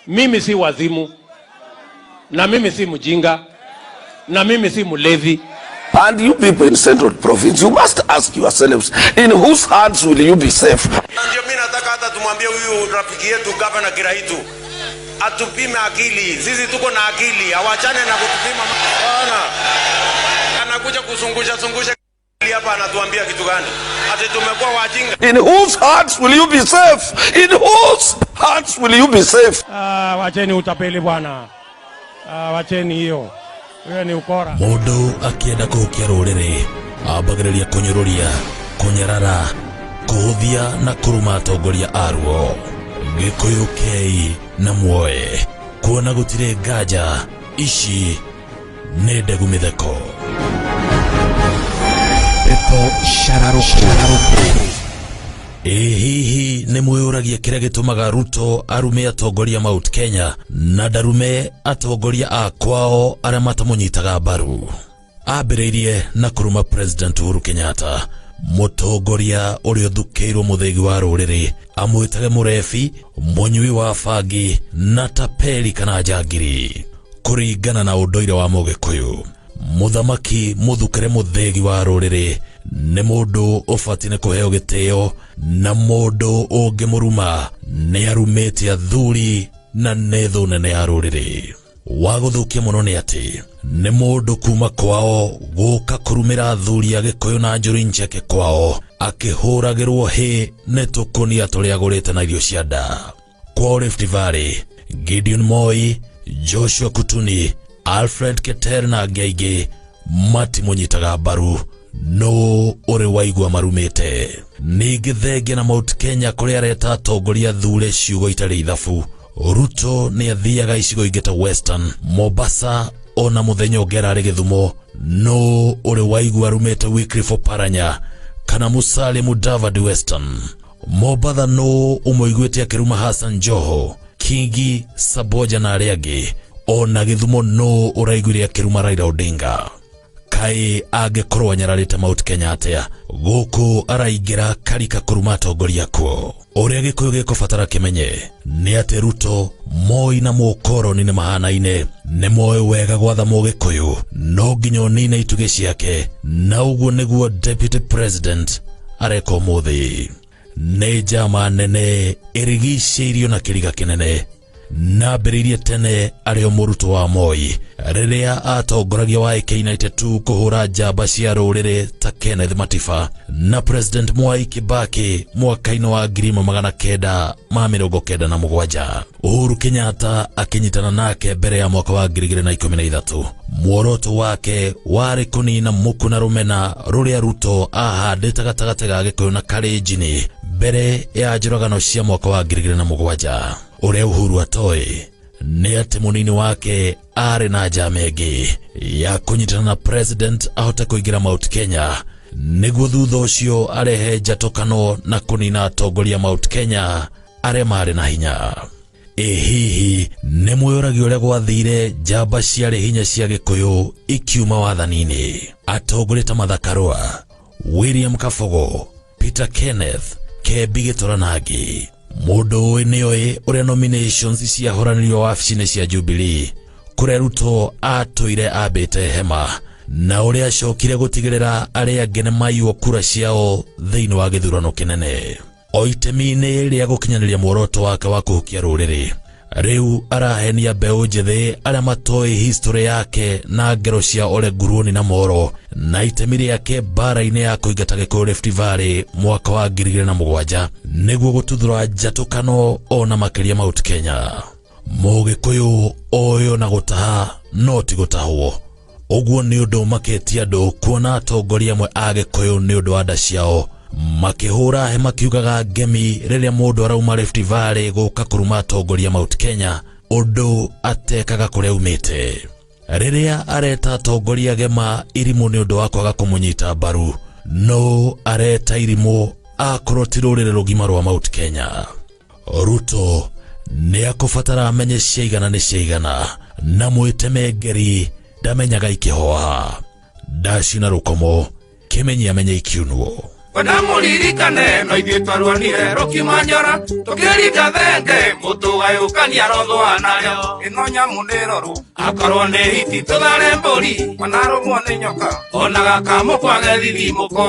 Mimi si wazimu na mimi si mjinga na mimi si mlevi. And you people in Central Province, you must ask yourselves, in whose hands will you be safe? Na ndio mimi nataka hata tumwambie huyu rafiki yetu Gavana Kiraitu atupime akili. Sisi tuko na akili, awachane na kutupima. Bwana anakuja kuzungusha zungusha akili hapa, anatuambia kitu gani? Ati tumekuwa wajinga. In whose hands will you be safe? In whose hands will you be safe? Ah, wacheni utapeli bwana. Ah, wacheni hiyo. Hiyo ni ukora. Mũndũ akĩenda kũhukia rũrĩrĩ ambagĩrĩria kũnyũrũria, kũnyarara, kũhũthia na kũruma atongoria aruo. Gĩkũyũ kei na muoe kuona gũtirĩ nganja, ici nĩ ndegu mĩtheko. Pepo Shararoko. Ĩ hihi nĩ mwĩyũragia kĩrĩa gĩtũmaga Ruto arume atongoria Mount Kenya na ndarume atongoria a kwao arĩa matamũnyitaga mbaru? Ambĩrĩirie na kũruma President Uhuru Kenyatta, mũtongoria ũrĩa ũthukĩirwo mũthĩgi wa rũrĩrĩ, amwĩtage mũrebi, mũnyui wa bangi na tapeli kana njangiri. Kũringana na ũndũire wa Mũgĩkũyũ, mũthamaki mũthukĩre mũthĩgi wa rũrĩrĩ nĩ mũndũ ũbatiĩ nĩ kũheo gĩtĩo, na mũndũ ũngĩmũruma nĩ arumĩte athuri na nĩ thũ nene ya rũrĩrĩ. Wa gũthũkia mũno nĩ atĩ nĩ mũndũ kuma kwao gũka kũrumĩra athuri a Gĩkũyũ na njũri njeke kwao, akĩhũragĩrwo hĩ nĩ tũkũnia tũrĩa agũrĩte na irio cia nda. Kwao Rift Valley, Gideon Moi, Joshua Kutuni, Alfred Keter na angĩ aingĩ matimũnyitaga mbaru. No ũrĩ waigua marumĩte? Ningĩ thengia na Mount Kenya kũrĩa areta atongoria thure ciugo itarĩ ithabu, Ruto nĩ athiaga icigo ingĩ ta Western, Mombasa, ona mũthenya ũngĩ ararĩ Gĩthumo. No ũrĩ waigua arumĩte Wycliffe Oparanya kana Musalia Mudavadi Western? Mombatha no ũmũiguĩte akĩruma Hassan Joho, Kingi Saboja na arĩa angĩ? Ona Gĩthumo no ũraiguire akĩruma Raila Odinga? Kaĩ angĩkorwo anyararĩte Mount Kenya atĩa gũkũ araingĩra karika kũruma atongoria kuo? Ũrĩa Gĩkũyũ gĩkũbatara kĩmenye nĩ atĩ Ruto, Moi na mũkoroni nĩ mahanaine. Nĩ moĩ wega gwatha Mũgĩkũyũ no nginya ũnine itugĩ ciake, na ũguo nĩguo Deputy President areka ũmũthĩ. Nĩ njama nene ĩrigicĩirio na kĩriga kĩnene. Nambĩrĩirie tene arĩ o mũrutwo wa Moi rĩrĩa atongoragia wa AK92 kũhũra njamba cia rũrĩrĩ ta Kenneth Matiba na President Mwai Kibaki mwaka-inĩ wa 1997. Uhuru Kenyatta akĩnyitana nake mbere ya mwaka wa 2013. Muoroto wake warĩ kũnina muku na rũmena rũrĩa Ruto ahandĩte gatagatĩ ga Gĩkũyũ na Kalenjin mbere ya njũragano cia mwaka wa 2007. Ũrĩa Uhuru atoĩ nĩ atĩ mũnini wake arĩ na njama ĩngĩ ya kũnyitana na president ahote kũingĩra Mount Kenya, nĩguo thutha ũcio arehe njatũkano na kũnina atongoria Mount Kenya arĩa marĩ na hinya. Ĩ hihi nĩ mwĩyũragia ũrĩa gwathire njamba ciarĩ hinya cia Gĩkũyũ ikiuma wathani-inĩ? Atongoria ta Martha Karua, William Kabogo, Peter Kenneth, Kembi Gĩtura na angĩ. Mũndũ ũĩ nĩoĩ ũrĩa nominations ciahũranĩrio wabici-inĩ cia Jubilee, kũrĩa Ruto atũire ambĩte hema, na ũrĩa acokire gũtigĩrĩra arĩa angĩ nĩ maiywo kura ciao thĩinĩ wa gĩthurano kĩnene. O itemi-inĩ rĩa gũkinyanĩria muoroto wake wa kũhukia rũrĩrĩ, rĩu arahenia mbeũ njĩthĩ arĩa matoĩ history yake na ngero cia Ole Nguruoni na Moro na itemi rĩake mbara-inĩ ya kũingata Gĩkũyũ Rift Valley mwaka wa 2007 nĩguo gũtuthũra njatũkano ona makĩria Mount Kenya. Mũgĩkũyũ oyo na gũtaha no ti gũtahwo. Ũguo nĩ ũndũ ũmakĩtie andũ kuona atongoria amwe a Gĩkũyũ nĩ ũndũ wa nda ciao makĩhũra hema makiugaga ngemi rĩrĩa mũndũ arauma Rift Valley gũka kũruma atongoria Mount Kenya, ũndũ atekaga kũrĩa aumĩte. Rĩrĩa areta atongoria gema irimũ nĩ ũndũ wa kwaga kũmũnyita mbaru, no areta irimũ akorwo ti rũrĩrĩ rũgima rwa Mount Kenya. Ruto nĩ akũbatara amenye ciaigana nĩ ciaigana, na mwĩteme ngeri ndamenyaga ikĩhoha. Ndaciuna rũkomo kĩmenyi amenye ikiunwo. Kwenda mũririkane no ithuĩ twarũanire rũkiuma njora tũkĩringa thenge mũtũgayũkania rothwa narĩo ĩno nyamũ nĩ rorwo akorwo nĩ hiti tũthare mbũri manarũmwo nĩ nyoka ona gakamũkwage thithimũko.